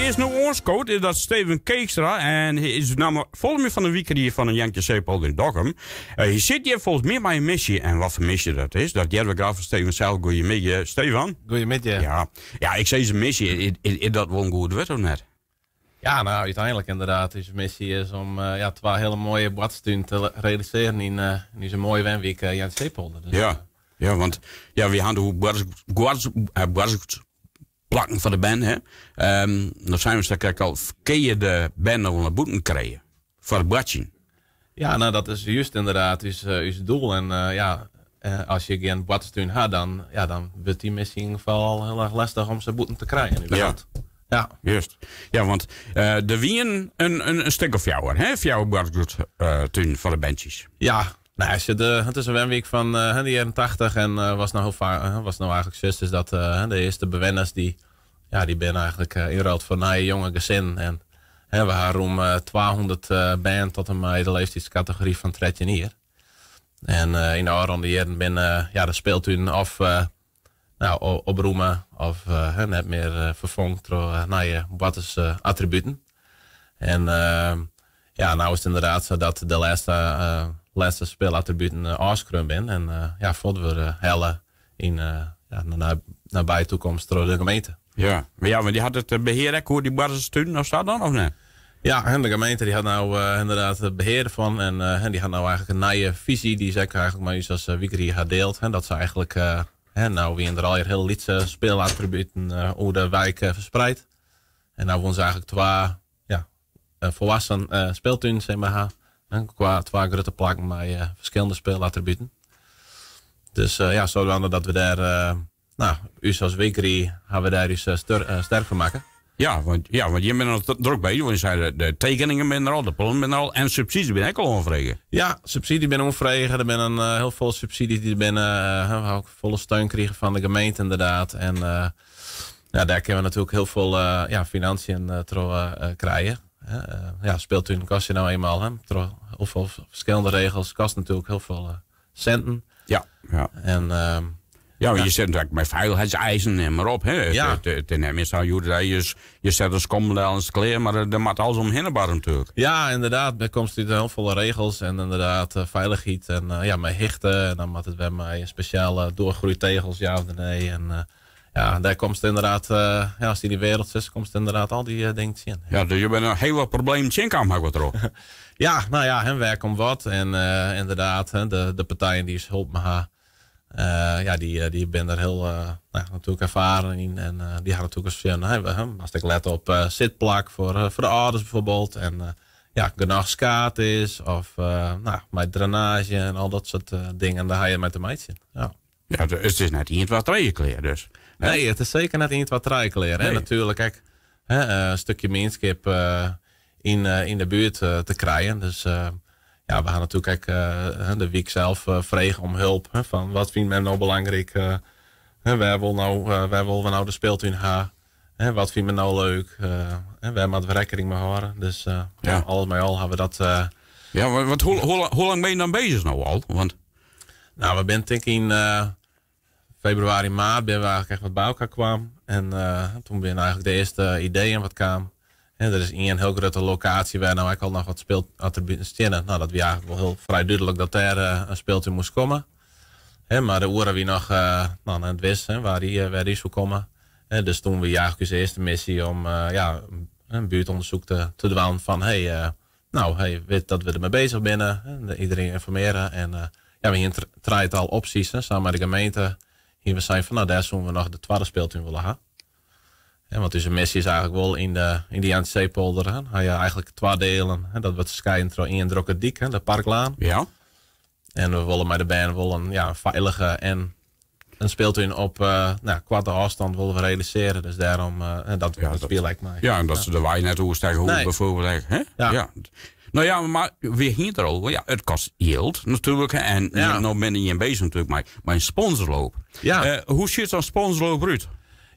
is no oanskood, is dat Steven Keekstra. En hy is nammentlik folgens my fan de wykrie fan de Jantje Zeepolder yn Dokkum. Hy sit hjir folgens my mei in misje. En wat foar misje dat is, dat hearre we graach fan Steven sels. Goeiemiddei, Steven. Goeiemiddei. Ja, ja ik sis in misje. Is, is dat wol in goed wurd of net? Ja, nou, úteinlik ynderdaad. Us misje is om ja, twa hiele moaie boarterstunen te realisearjen yn, yn ús moaie wenwyk Jantje Zeepolder. Dus, Ja, ja, want ja, wy ha de boartersplakken foar de bern. Hè? Dan seine we sakrekt al, kinne je de bern noch wol nei bûten krije foar it boartsjen? Ja, nou, dat is just ynderdaad ús, ús doel. En ja, as je gjin boarterstún ha, dan, ja, dan wurdt dy misje yn ieder gefal al hiel erch lestich om se bûten te krijen. Ja. Ja. Just. Ja, want der wienen in stik of fjouwer, hè? Fjouwer boarterstunen foar de berntsjes. Ja, nou, als je de, it is in wenwyk fan de jierren 80 en watst no hiel faak, watst no eigentlik sjochst is dat de earste bewenners dy, ja, dy binne eigentlik ynruild foar nije jonge gesinnen. En hè, we ha rûn 200 bern tot en mei de leeftydskategory fan 13 jier. En yn de ôfrûne jierren binne ja, de speeltunen of nou, opromme of net mear ferfongen troch nije boartersattributen. En ja, no is it ynderdaad sa dat de lêste, lêste speelattributen ôfskreaun binne en ja, fuort wurde helle yn ja, de nabije toekomst troch de gemeente. Ja, mar ja, want dy hat it behear ek oer dy boarterstunen of sa dan, of net? Ja, en de gemeente dy hat no ynderdaad it behear derfan en dy hat no eigentlik in nije fisy dy't se ek eigentlik mei ús as wykrie ha dield. Dat se eigentlik, no wiene der allegear hiele lytse speelattributen oer de wyk ferspraat. En no woene se eigentlik twa ja, folwoeksen speeltunen sis mar ha. Kwa twa grutte plakken mei ferskillende speelattributen. Dus ja, sadoende dat we dêr, nou, ús as wykrie ha we dêr ús sterk foar makke. Ja, want jim binne noch drok bezich, want je seinen de tekeningen binne der al, de plannen binne der al en subsydzje binne ek al oanfrege. Ja, subsydzje binne oanfrege. Der binne hiel folle subsydzjes dy't der binne. We ha ek folle steun krigen fan de gemeente ynderdaad. En ja, dêr kinne we natuerlik hiel folle ja, financiën troch krije. Ja, speeltunen kostje no eenmaal, hè, troch hiel folle ferskillende regels kost natuerlik hiel folle sinten. En Ja, want je sit natuerlik mei feilichheidseisen en mar op. Hè. It is net mear sa hjoed-de-dei, je sette in skommel del en is it klear, mar der moat alles omhinne barre natuerlik. Ja, ynderdaad. Der komst út hiel folle regels en ynderdaad feilichheid en ja, mei hichte. En dan moat it wer mei spesjale doorgroeitegels, ja of nee. En ja, dêr komst ynderdaad, ja, ast yn dy wereld sitst, komst ynderdaad al dy dingen tsjin. Ja, dus je binne hiel wat problemen tsjinkaam, ha ik wat troch. Ja, nou ja, hè, wêr komt wat? En ynderdaad, hè, de partijen dy't ús holpen ha, ja, dy binne der hiel nou, natuerlik erfaren yn. En dy ha natuerlik ris sjoen, hè, moatst ek lette op sitplak foar de âlders byfoarbyld. En ja, genôch skaad is, of nou, mei drainaazje en al dat soart dingen, dêr ha je mei te meitsjen. Ja. Ja, it is net ien, twa, trije klear dus. Nee, it is seker net ien, twa, trije klear. En natuerlik ek, hè, in stikje mienskip yn de buert te krijen. Dus ja, we ha natuerlik ek de wyk sels frege om help. Hè, fan wat fynt men no belangryk? Hè, wêr wolle we no de speeltún ha? Hè, wat fynt men no leuk? Hè, wêr moatte we rekkening mei hâlde? Dus ja, alles mei al ha we dat. Ja, want hoe lang binne je dan bezich no al? Want Nou, we binne tink yn febrewaris, maart binne we eigentlik echt wat by elkoar kaam. En toen binne eigentlik de earste ideeën wat kaam. En der is ien hiel grutte lokaasje wêr no ek al noch wat speelattributen steane. Nou, dat wie eigentlik wol hiel frij dúdlik dat dêr in speeltún moast komme. Hè, mar de oare wie noch, nou, net wis, hè, wêr dy soe komme. Hè, dus toen wie eigentlik ús earste missy om ja, in buertûndersyk te dwaan fan hey, nou, hey, wit dat we dermei bezich binne. Iderien ynformearje. En ja, we hiene trijetal opsjes. Hè, samen mei de gemeente hiene we sein fan, nou, dêr soene we noch de twadde speeltún wolle ha. Ja, want ús missy is eigentlik wol yn de Jantje Zeepolder. Hè, ha je eigentlik twa dielen. Hè, dat wurdt skeiden troch ien drokke dyk, hè, de Parklaan. En we wolle mei de bern wol in, ja, feilige en in speeltún op nou, koarte ôfstân wolle we realisearje. Dus dêrom, dat spile ek mei. Ja, en dat se de wei net oerstekke hoege, byfoarbyld. Hè? Ja. Ja. Nou ja, mar we hiene it der al oer. Ja, it kostet jild natuerlik. En no binne jim bezich natuerlik mei in sponsorloop. Hoe sjocht sa'n sponsorloop derút?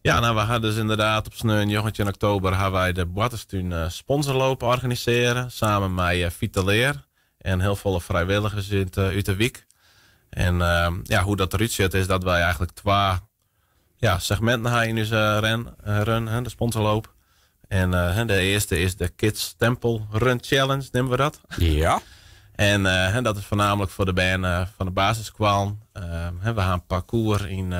Ja, nou, we ha dus ynderdaad op sneon 19 oktober ha wy de Boarterstún sponsorloop organisearre. Samen mei Vitaleer en hiel folle frijwilligers út de wyk. En ja, hoe't dat derút sjocht is dat wy eigentlik twa, ja, segminten ha yn ús run, de sponsorloop. En de earste is de Kids Temple Run Challenge, neame we dat. Ja. En dat is foarnaamlik foar de bern fan de basisskoallen. We ha in parkoers yn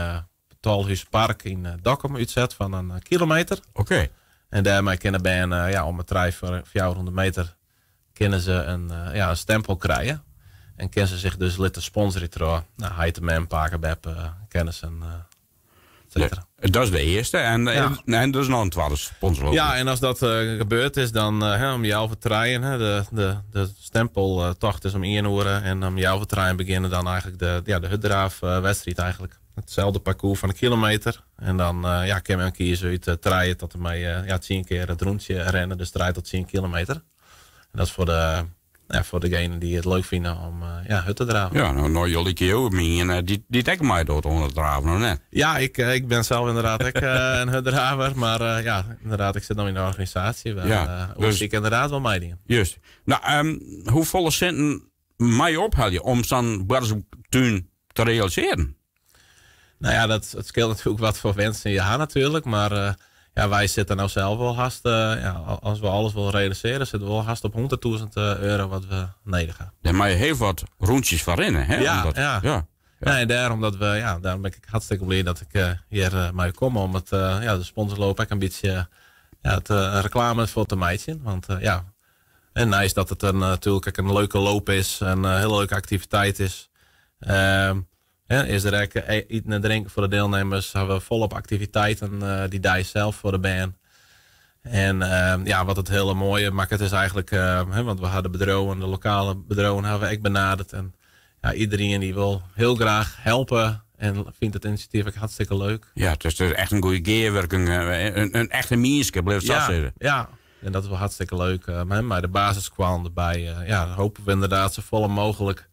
Tolhúspark yn Dokkum útset fan in kilometer. Oké. En dêrmei kinne bern, ja, om 'e 300, 400 meter kinne se in, ja, in stempel krije. En kinne se sich dus litte sponsorje troch, nou, heit, mem, pake, beppe, kennissen, et cetera. Ja, dat is de earste. En, Ja. en der is noch in twadde sponsorloop. Ja, en as dat gebeurd is, dan om 2:30, hè, de stempeltocht is om 1 oere. En om 2:30 begjinne dan eigentlik de, ja, de hurddraafwedstriid eigentlik. Itselde parkoers fan in kilometer. En dan ja, kin men kieze út 3 tot en mei ja, 10 kear it rûntsje rinne. Dus 3 tot 10 kilometer. En dat is foar de, ja, foar degenen dy't it leuk fine om ja, hurd te draven. Ja, no jo lykje jo my dy't ek meidocht oan it draven, of net? Ja, ik bin sels ynderdaad ek in hurddraver. Mar ja, ynderdaad, ik sit no yn de organisaasje. Wêr, dus ik ynderdaad wol meidien. Just. No, hoefolle sinten mei je ophelje om sa'n boarterstún te realisearjen? No ja, it skeelt natuerlik wat foar winsken je ha natuerlik. Mar ja, wy sitte no sels wol hast, ja, as we alles wolle realisearje, sitte we wol hast op 100.000 euro wat we nedich ha. Dêr meie je hiel wat rûntsjes foar rinne, hè? Ja, Omdat, ja. Ja. Nee, dêrom dat we, ja, dêrom bin ik hartstikke bliid dat ik hjir mei kom om it, ja, de sponsorloop ek in bytsje, ja, it reklame foar te meitsjen. Want ja, en neist dat it natuerlik ek in leuke loop is, in hiele leuke aktiviteit is. Hè, is der ek iten en drinken foar de dielnimmers. Ha we folop aktiviteiten dy dei sels foar de bern. En ja, wat it hiele moaie makket is eigentlik, hè, want we ha de bedriuwen, de lokale bedriuwen ha we ek benaderd. En ja, iderien dy wol hiel graach helpe en fynt it inisjatyf ek hartstikke leuk. Ja, it is echt in goede gearwurking, in echte mienskip, bliuw it sa Ja, sizze. ja, en dat is wol hartstikke leuk. Mei de basisskoallen derby, ja, hoopje we ynderdaad safolle mooglik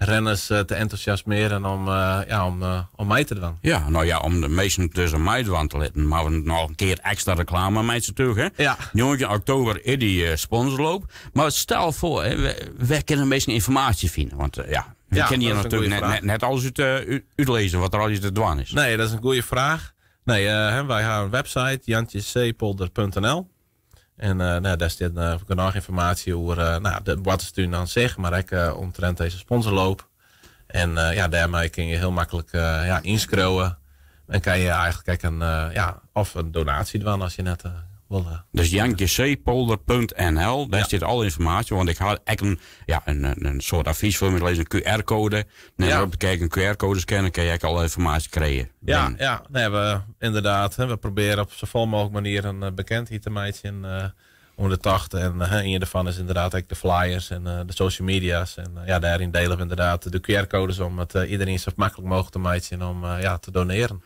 renners te entûsjasmearjen om, ja, om mei te dwaan. Ja, no ja, om de minsken dus om mei dwaan te litten, mar we noch in kear ekstra reklame meitsje natuerlik, hè? Ja. 19 oktober is dy sponsorloop. Mar stel foar, hè, wêr kinne de minsken ynformaasje fine? Want ja, we Ja, kinne hjir dat is in natuerlik goede vraag. net alles útlizze wat der allegear te dwaan is. Nee, dat is in goede fraach. Nee, hè, wy ha in website, jantjecpolder.nl. En no, dêr stiet genôch ynformaasje oer no, de boarterstún oan sich, mar ek omtrint dizze sponsorloop. En ja, dêrmei kinne je hiel maklik ja, ynskriuwe. En kinne je eigentlik ek in, ja, of in donaasje dwaan as je net wolle. Dus jantjecpolder.nl, dêr stiet alle ynformaasje. Want ik ha ek in, ja, in soart advys foar my lêzen, in QR-koade. Nee, op kijken, een QR-koade scannen, kinne je ek alle ynformaasje krije. Ja, Ben. ja, nee, we, ynderdaad, hè, we probearje op safolle mooglik manieren bekendheid te meitsjen om de tocht. En ien dêrfan is ynderdaad ek de flyers en de social media's. En ja, dêryn diele we ynderdaad de QR-koades om it iderien sa maklik mooglik te meitsjen om ja, te donearjen.